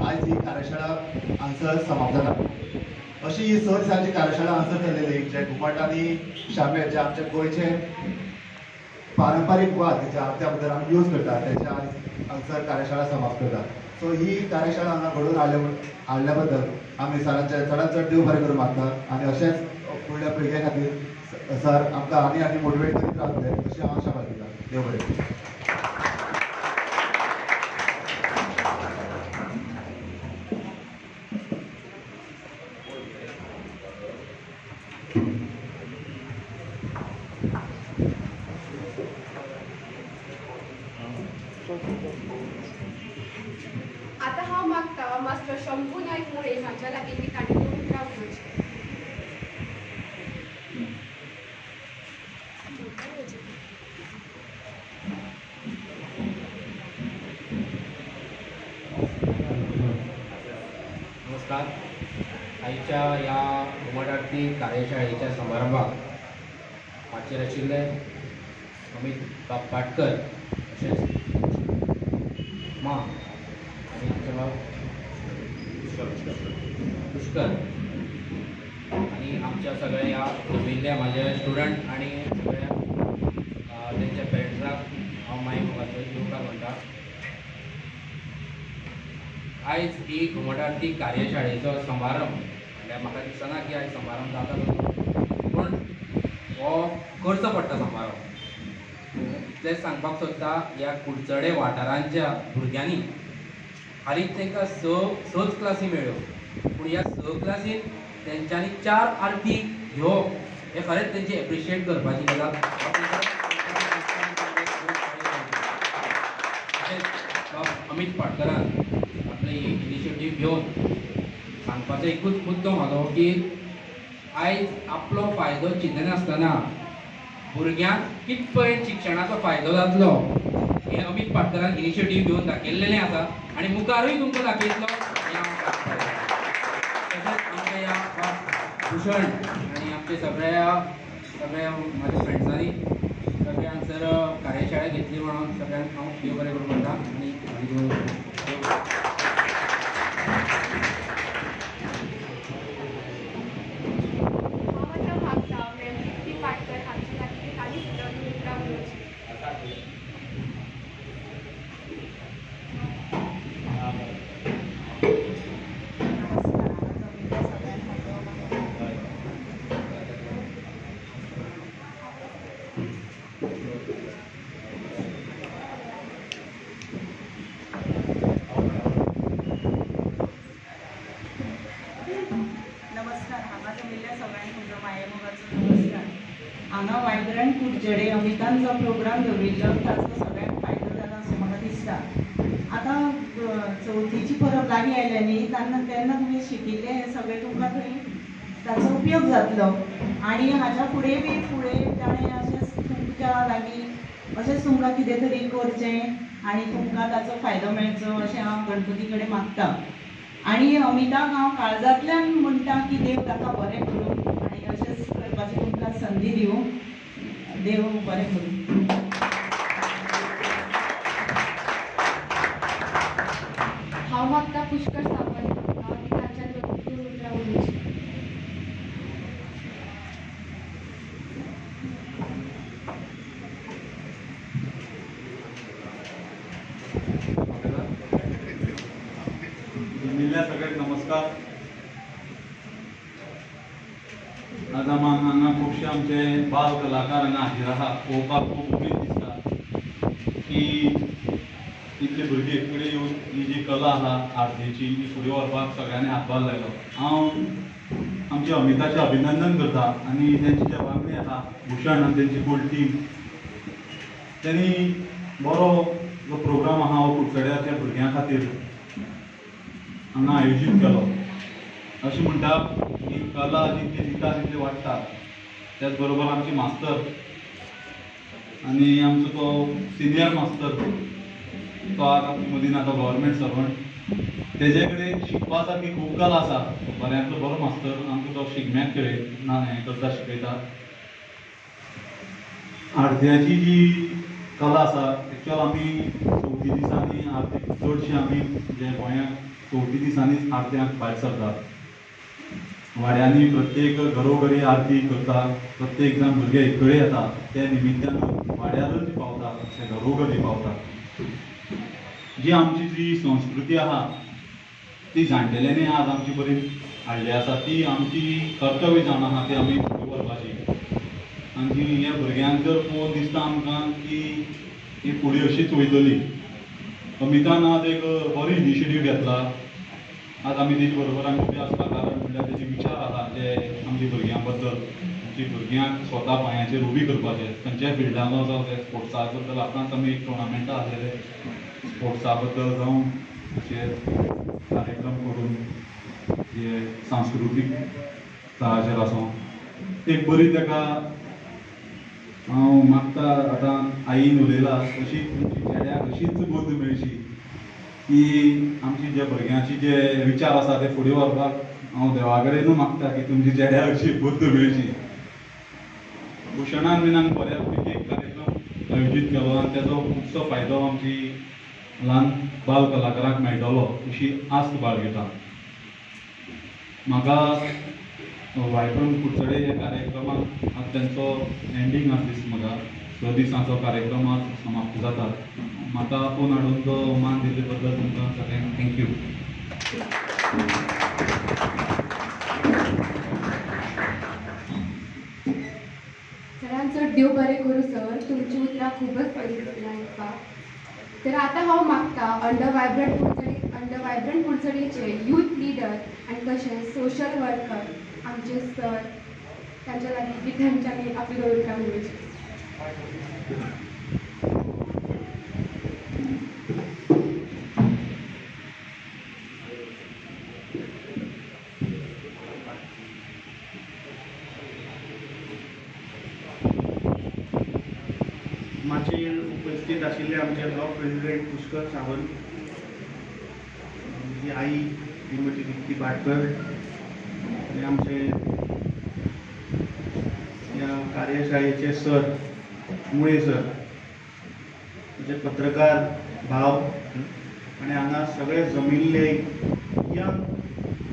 आयज ही कार्यशाळा हांगसर समाप्त जाता. अशी ही 6 दिसांची कार्यशाळा हांगसर चल्लेली, जे घुमट आनी शामेळ जे आमच्या गोंयचे पारंपारीक वाद्य जे आमच्या बद्दल आमी यूज करता तेच्या हांगसर कार्यशाळा समाप्त करता. सो ही कार्यशाळा हांगा घडोवन हाडल्या बद्दल आमी सरांचे चडांत चड देव बरें करूं मागता आनी अशेंच फुडल्या पिळगे खातीर सर आमकां आनी आनी मोटिवेट करीत रावतले अशी हांव आशा बाळगितां. देव बरें करूं. आतां हांव मागता मास्टर शंभू नायक मुळे हांच्या लागीं की तांणी दोन उतरां उलोवचीं. नमस्कार. आयच्या ह्या घुमट आरती कार्यशाळेच्या समारंभाक माचयेर आशिल्ले अमीत बाब पाटकर, तशेंच मा आनी आमचे बाब पुष्कर आनी आमच्या सगळ्या ह्या जमिल्ल्या म्हाज्या स्टुडंट आनी सगळ्या तेंच्या पेरंट्साक हांव माई मोगाचो येवकार म्हणटा. आयज ही घुमट आरती कार्यशाळेचो समारंभ म्हणल्यार म्हाका दिसना की आयज समारंभ जाता तसो, पूण हो करचो पडटा समारंभ. इतलेंच सांगपाक सोदता, ह्या कुडचडे वाठारांच्या भुरग्यांनी हालींच तांकां 6 क्लासी मेळ्ळ्यो, पूण ह्या 6 क्लासीन तेंच्यांनी 4 आरती घेवप हें खरेंच तेंची एप्रिशिएट करपाची गजाल. तशेंच अमीत पाटकरान आपले इनिशिएटीव घेवन सांगपाचो एकूच मुद्दो म्हाजो की आयज आपलो फायदो चिंतनासतना भुरग्यांक कित पर्यंत शिक्षणाचो फायदो जातलो हें अमीत पाटकरान इनिशिएटीव घेवन दाखयल्लें आसा आनी मुखारूय तुमकां दाखयतलो हें हांव सांगपाक. तशेंच आमच्या ह्या भूषण आनी आमच्या सगळ्या सगळ्या म्हाज्या फ्रेंड्सांनी सगळ्या हांगसर कार्यशाळा घेतली म्हणून सगळ्यांक हांव देव बरें करूं म्हणटा आनी हांव आतां मागता मॅम दीप्ती पाटकर हांच्या लागीं की तांणी सुद्दां दोन उतरां उलोवचीं. नमस्कार. हांगा जमिल्ल्या सगळ्यांक म्हजो नमस्कार. हांगा जमिल्ल्या सगळ्यांक म्हजो मायेमोगाचो नमस्कार. हांगा वायब्रंट कुडचडे अमितान जो प्रोग्राम दवरिल्लो ताचो सगळ्यांक फायदो जाला असो म्हाका दिसता. आतां चवथीची परब लागीं आयल्या न्ही, तेन्ना तुमी शिकिल्लें हें सगळें तुमकां थंय ताचो उपयोग जातलो आनी हाज्या फुडें बी फुडें ताणें अशेंच तुमच्या लागीं अशेंच तुमकां कितें तरी करचें आनी तुमकां ताचो फायदो मेळचो अशें हांव गणपती कडेन मागता. आनी अमिताक हांव काळजांतल्यान म्हणटा की देव ताका बरें करूं आनी अशेंच करपाची तुमकां संदी दिवं. देव बरें करूं. हांव मागता पुष्कर सावंत हांकां की तांच्यान दोन उतरां उलोवचीं. जमिल्ल्या सगळ्यांक नमस्कार. आज आमकां हांगा खुबशे आमचे बाल कलाकार हांगा हाजीर आहा. पळोवपाक खूब उमेद दिसता की इतले भुरगीं एक कडेन येवन ही जी कला आहा आरतीची ही फुडें व्हरपाक सगळ्यांनी हातभार लायलो. हांव आमच्या अमिताचें अभिनंदन करता आनी तेंची जे वांगडी आहा भूषण आनी तेंची फूल टीम, तेणी बरो जो प्रोग्राम आहा हो कुडचड्याच्या भुरग्यां खातीर हांगा आयोजीत केलो. अशें म्हणटा की कला जितली दिता तितली वाडटा. त्याच बरोबर आमचे मास्तर आनी आमचो तो सिनियर मास्तर तो आज आमचे मदीं ना, तो गव्हर्मेंट सर्वंट, तेजे कडेन शिकपा सारकी खूब कला आसा. बऱ्यांतलो बरो मास्तर आमकां तो शिगम्याक खेळय ना हें करता शिकयता. आरत्याची जी कला आसा एक्चुअल आमी चवथी दिसांनी आरती चडशी आमी जे गोंयांत चवथी दिसांनीच आरत्यांक भायर सरतात. वाड्यांनी प्रत्येक घरोघरी आरती करता, प्रत्येक जाण भुरगे एक कडेन येता, ते निमित्तान वाड्यारूच पावता, ते घरोघरी पावता. जी आमची जी संस्कृती आहा ती जाणटेल्यांनी आज आमची बरी हाडली आसा, ती आमची कर्तव्य जावन आहा ती आमी फुडें व्हरपाची. आनी ह्या भुरग्यांक जर पळोवन दिसता आमकां की ही फुडें अशीच वयतली. अमितान आज एक बरो इनिशिएटीव घेतला, आज आमी तेजे बरोबर आमी उबे आसपा कारण म्हणल्यार तेजे विचार आहा जे आमच्या भुरग्यां बद्दल, आमच्या भुरग्यांक स्वता पांयाचेर उबी करपाचे, खंयच्याय फिल्डान जावं ते स्पोर्ट्सा बद्दल. आतांच आमी एक टुर्नामेंटा आसलेले स्पोर्ट्सा बद्दल जावं अशे कार्यक्रम करून जे सांस्कृतीक थळाचेर आसूं एक बरी ताका हांव मागता. आतां आईन उलयला अशी तुमची चेड्याक अशीच बुद्द मेळची की आमची जे भुरग्यांची जे विचार आसा ते फुडें व्हरपाक हांव देवा कडेनूय मागता की तुमची चेड्याक अशी बुद्द मेळची. भुशणान बीन आमी बऱ्या पैकी एक कार्यक्रम आयोजीत केलो आनी तेजो खुबसो फायदो आमची ल्हान बाल कलाकारांक मेळटलो अशी आस्त बाळगिता. म्हाका वायब्रंट कुडचडे ह्या कार्यक्रमाक आज तेंचो एंडींग आज दिसता म्हाका 6 दिसांचो कार्यक्रम आज समाप्त जाता. म्हाका आपोवन हाडून तो मान दिल्ले बद्दल तुमकां सगळ्यांक thank you. सरान चड देव बरें करूं सर, तुमची उतरां खूबच बरीं दिसलीं आयकपाक. तर आतां हांव मागता अंडर वायब्रंट कुडचडेचे यूथ लिडर आनी तशेंच सोशल वर्कर आमचे सर तांच्या लागीं की तांच्यांनी आपली दोन उतरां उलोवची. माचयेर उपस्थित आशिल्ले आमचे ब्लॉक प्रेसिडेंट पुष्कर सावंत, म्हजी आई श्रीमती दीप्ती पाटकर आनी आमचे ह्या कार्यशाळेचे सर मुळे सर, म्हजे पत्रकार भाव आनी हांगा सगळे जमिल्ले यंग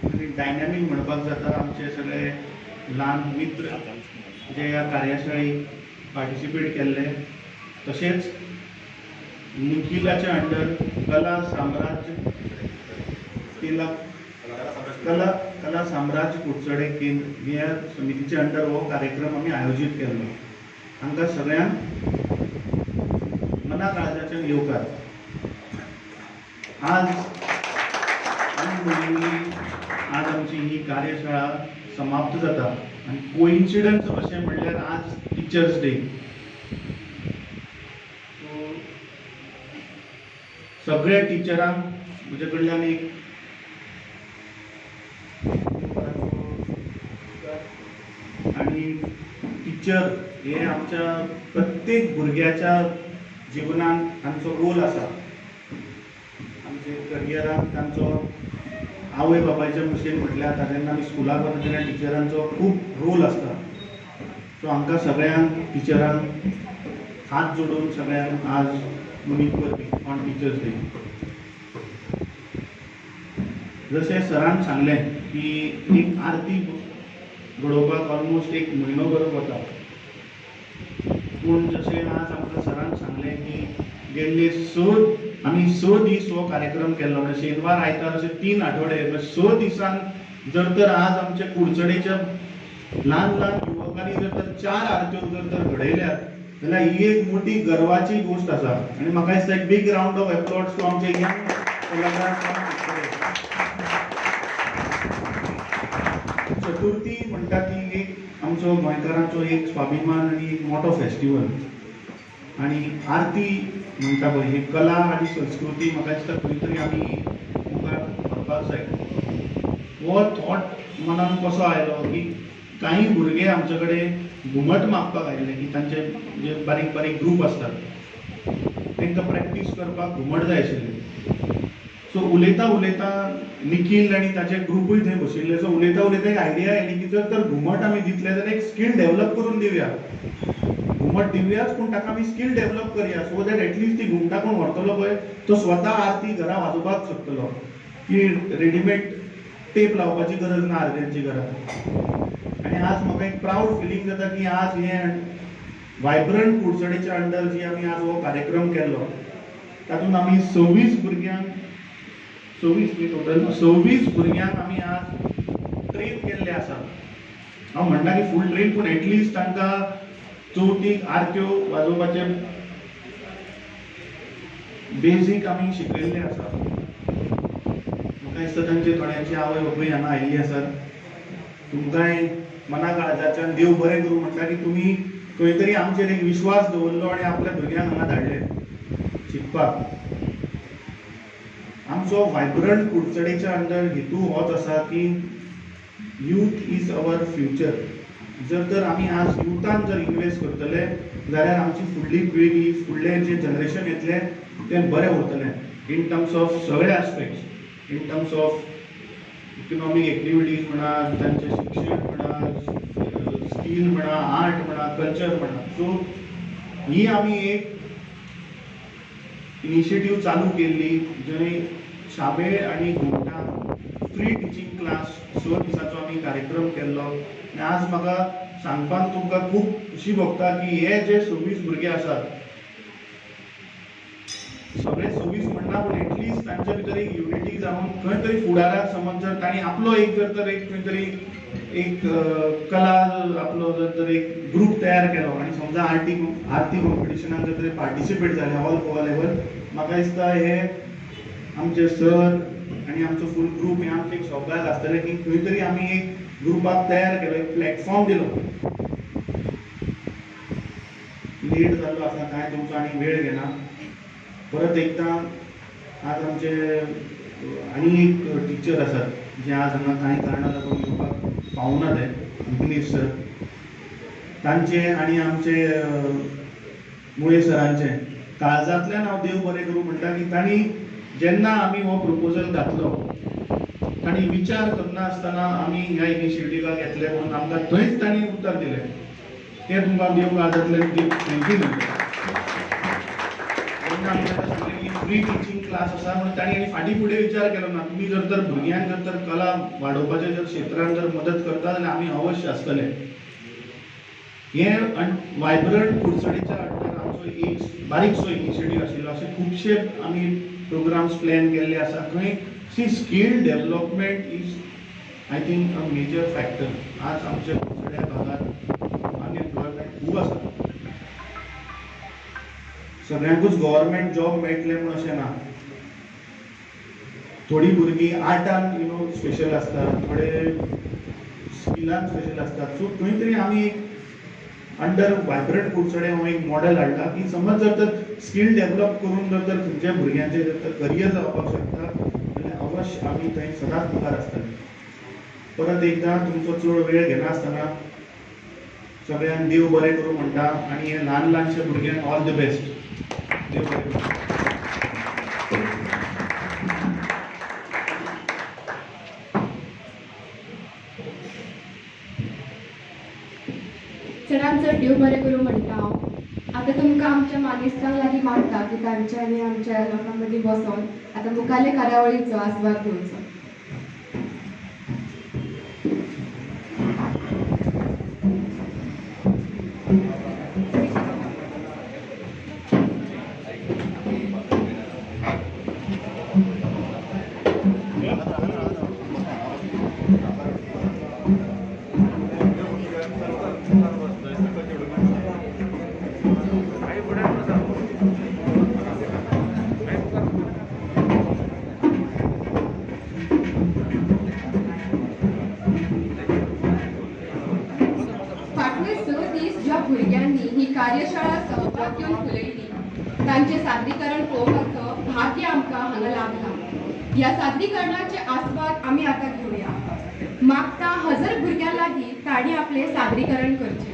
आनी डायनॅमीक म्हणपाक जाता आमचे सगळे ल्हान मित्र जे ह्या कार्यशाळेक पार्टिसिपेट केल्ले, तशेंच निखिलाच्या अंडर कला साम्राज्य कला साम्राज्य कुडचडे केंद्र ह्या समितीच्या अंडर हो कार्यक्रम आमी आयोजीत केल्लो. हांकां सगळ्यांक मना काळजाच्यान येवकार. आज अनविलिंगली आज आमची ही कार्यशाळा समाप्त जाता आनी कोइन्सिडन्स अशें म्हणल्यार आज टिचर्स डे. सगळ्या टिचरांक म्हजे कडल्यान एक आनी टिचर हे आमच्या प्रत्येक भुरग्याच्या जिवनांत तांचो रोल आसा. आमच्या करियरांत तांचो आवय बापायच्या भशेन म्हटल्यार आतां जेन्ना आमी स्कुलाक वता तेन्ना टिचरांचो खूब रोल आसता. सो आमकां सगळ्यांक टिचरांक हात जोडून सगळ्यांक आज मनीत करपी ऑन टिचर्स डे. जशें सरान सांगलें की एक आरती घडोवपाक ऑलमोस्ट एक म्हयनो भर वता, पूण जशें आज आमकां सरान सांगलें की गेल्ले 6 दीस हो कार्यक्रम केल्लो, म्हणजे शेनवार आयतार अशे 3 आठवडे, 6 दिसान जर तर आज आमच्या कुडचडेच्या ल्हान ल्हान युवकांनी जर तर 4 आरत्यो जर तर घडयल्यात जाल्यार ही एक मोठी गर्वाची गोश्ट आसा. आनी म्हाका दिसता एक big round of applause to आमचे यंग कलाकार. चतुर्थी म्हणटा ती एक आमचो गोंयकारांचो एक स्वाभिमान आनी एक मोठो फेस्टिवल. आनी आरती म्हणटा पळय ही कला आनी संस्कृती म्हाका दिसता खंय तरी आमी मुखार व्हरपाक जाय. हो थॉट मनान कसो आयलो की कांय भुरगे आमचे कडेन घुमट मागपाक आयिल्ले की तांचे जे बारीक बारीक ग्रूप आसतात तांकां प्रॅक्टीस करपाक घुमट जाय आशिल्ली. सो उलयता उलयता निखील आनी ताचे ग्रुपूय थंय बशिल्ले. सो उलयता उलयता एक आयडिया आयली की जर तर घुमट आमी दितले जाल्यार एक स्कील डेवलप करून दिवया. घुमट दिवयाच पूण ताका आमी स्कील डेव्हलप करया, सो that at least ती घुमटां कोण व्हरतलो पळय तो स्वता आरती घरा वाजोवपाक शकतलो, की रेडीमेड टेप लावपाची गरज ना आरत्यांची घरा. आनी आज म्हाका एक प्रावड फिलींग जाता की आज हें वायब्रंट कुडचडेच्या अंडर जी आमी आज हो कार्यक्रम केल्लो तातूंत आमी 26 भुरग्यांक, 26 न्ही टोटल 26 भुरग्यांक आमी आज ट्रेन केल्ले आसा. हांव म्हणटा की फूल ट्रेन, पूण एटलिस्ट तांकां चवथीक आरत्यो वाजोवपाचे बेजीक आमी शिकयल्ले आसा. म्हाका दिसता तांचे थोड्यांची आवय बापूय हांगा आयिल्ली आसात. तुमकांय मना काळजाच्यान देव बरें करूं म्हणटा की तुमी खंय तरी आमचेर एक विश्वास दवरलो आनी आपल्या भुरग्यांक हांगा धाडले शिकपाक. आमचो वायब्रंट कुडचडेच्या अंडर हेतू होच आसा की यूथ is our future. जर तर आमी आज युथान जर इन्वेस्ट करतले जाल्यार आमची फुडली पिळगी, फुडलें जें जनरेशन येतलें तें बरें उरतलें इन टर्म्स ऑफ सगळे aspects, in terms of economic activities म्हणा, तांचें शिक्षण म्हणा, स्कील म्हणा, आर्ट म्हणा, कल्चर म्हणा. सो ही आमी एक इनिशिएटीव चालू केल्ली जंय शामेळ आनी घुमटां फ्री टिचींग क्लास 6 दिसांचो आमी कार्यक्रम केल्लो. आनी आज म्हाका सांगपाक तुमकां खूब खुशी भोगता की हे जे 26 भुरगे आसात, सगळे 26 म्हणना पूण एटलिस्ट तांच्या भितर एक युनिटी जावन खंय तरी फुडाराक समज जर तांणी आपलो एक जर तर एक खंय तरी एक कला आपलो जर तर एक ग्रूप तयार केलो आनी समजा आरती कॉम्पिटिशनान जर ते पार्टिसिपेट जाले ऑल गोवा लेवल, म्हाका दिसता हे आमचे सर आनी आमचो फूल ग्रूप हें आमचें एक सौभाग्य आसतलें की खंय तरी आमी एक ग्रुपाक तयार केलो, एक प्लॅटफॉर्म दिलो. लेट जाल्लो आसा कांय तुमचो आनी वेळ घेना. परत एकदां आज आमचे आनी एक टिचर आसात जे आज हांगा कांय कारणां लागून येवपाक पावना ते, विघ्नेश सर, तांचे आनी आमचे मुळे सरांचे काळजांतल्यान हांव देव बरें करूं म्हणटा की तांणी जेन्ना आमी हो प्रपोजल घातलो तांणी विचार करनासतना आमी ह्या इनिशिएटिवाक घेतले म्हणून आमकां थंयच तांणी उतर दिलें. तें तुमकां देव काळजांतल्यान thank you म्हणटा. जेन्ना आमी तांकां सांगलें की फ्री टिचींग क्लास आसा म्हणून तांणी आनी फाटीं फुडें विचार केलो ना. तुमी जर तर भुरग्यांक जर तर कला वाडोवपाच्या जर क्षेत्रान जर मदत करता जाल्यार आमी अवश्य आसतले. हें वायब्रंट कुडचडेच्या अंडर आमचो एक बारीकसो इनिशिएटीव आशिल्लो. अशे खुबशे आमी प्रोग्राम्स प्लॅन केल्ले आसा खंय see skill development is I think a major factor. आज आमच्या कुडचड्या भागात अनएम्प्लॉयमेंट खूब आसा. सगळ्यांकूच गव्हर्मेंट जॉब मेळटलें म्हूण अशें ना. थोडीं भुरगीं आर्टान you know special आसतात, थोडे स्किलान स्पेशल आसतात. सो खंय तरी आमी एक अंडर वायब्रंट कुडचडे हो एक मॉडेल हाडला की समज जर तर स्कील डेव्हलप करून जर तर खंयच्या भुरग्यांचें जर तर करियर जावपाक शकता जाल्यार अवश्य आमी थंय सदांच मुखार आसतले. परत एकदां तुमचो चड वेळ घेनासतना सगळ्यांक देव बरें करूं म्हणटा आनी हे ल्हान ल्हानशे भुरग्यांक ऑल the best. देव बरें करूं. चडान चड देव बरें करूं म्हणटा हांव. आतां तुमकां आमच्या मानेस्तांक लागीं मागता की तांच्या आनी आमच्या लोकां मदीं बसोन आतां मुखाल्ले कार्यावळीचो आस्वाद घेवचो. भुरग्यांनी ही कार्यशाळा सहभाग घेवन फुलयली तांचें सादरीकरण पळोवपाचो भाग्य आमकां हांगा लाभला. ह्या सादरीकरणाचे आस्वाद आमी आतां घेवया. मागता 1000 भुरग्यां लागीं तांणी आपलें सादरीकरण करचें.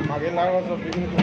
मागे लागला.